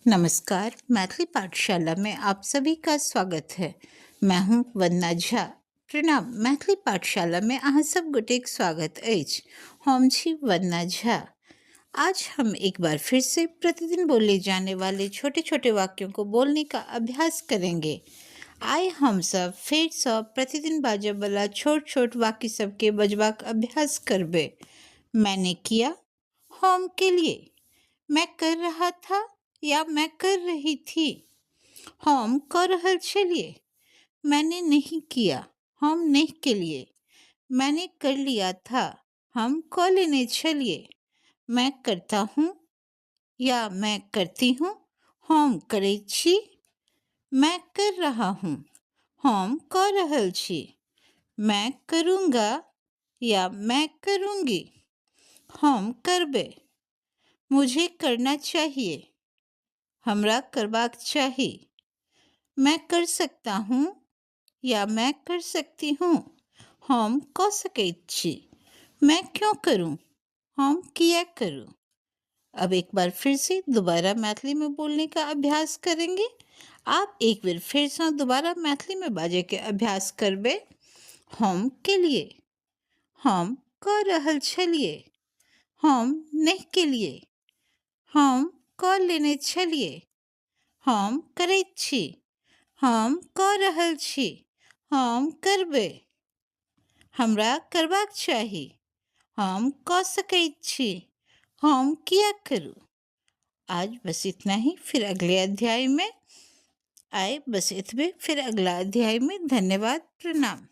नमस्कार, मैथिली पाठशाला में आप सभी का स्वागत है। मैं हूं वंदना झा। प्रणाम, मैथिली पाठशाला में अहाँ सब गोटेक स्वागत अछि। हम छी वंदना झा। आज हम एक बार फिर से प्रतिदिन बोले जाने वाले छोटे छोटे वाक्यों को बोलने का अभ्यास करेंगे। आइ हमसब फेरसँ प्रतिदिन बाजयवला छोट छोट वाक्य सबके बजबाक अभ्यास करबै। मैंने किया, हम केलिए। मैं कर रहा था या मैं कर रही थी। हम कऽ रहल छलियै। मैंने नहीं किया, हम नहि केलियै। मैंने कर लिया था, हम कऽ लेने छलियै। मैं करता हूँ या मैं करती हूँ, हम करैत छी। मैं कर रहा हूँ, हम कऽ रहल छी। मैं करूँगा या मैं करूँगी, हम करबै। मुझे करना चाहिए, हमरा करबाक चाही। मैं कर सकता हूँ या मैं कर सकती हूँ, हम कऽ सकैत छी। मैं क्यों करूँ, हम किया करूँ। अब एक बार फिर से दोबारा मैथिली में बोलने का अभ्यास करेंगे। आब एक बेर फेरसँ दोबारा मैथिलीमे बाजयके अभ्यास करबै। हम केलियै, हम कऽ रहल छलियै, हम नहि केलियै, हम कऽ लेने छलियै, हम करैत छी, हम कऽ रहल छी, हम करबै, हमरा करबाक चाही, हम कऽ सकैत छी, हम किया करूँ। आज बस इतना ही, फिर अगले अध्याय में आए। बस इतबे, फिर अगला अध्याय में। धन्यवाद, प्रणाम।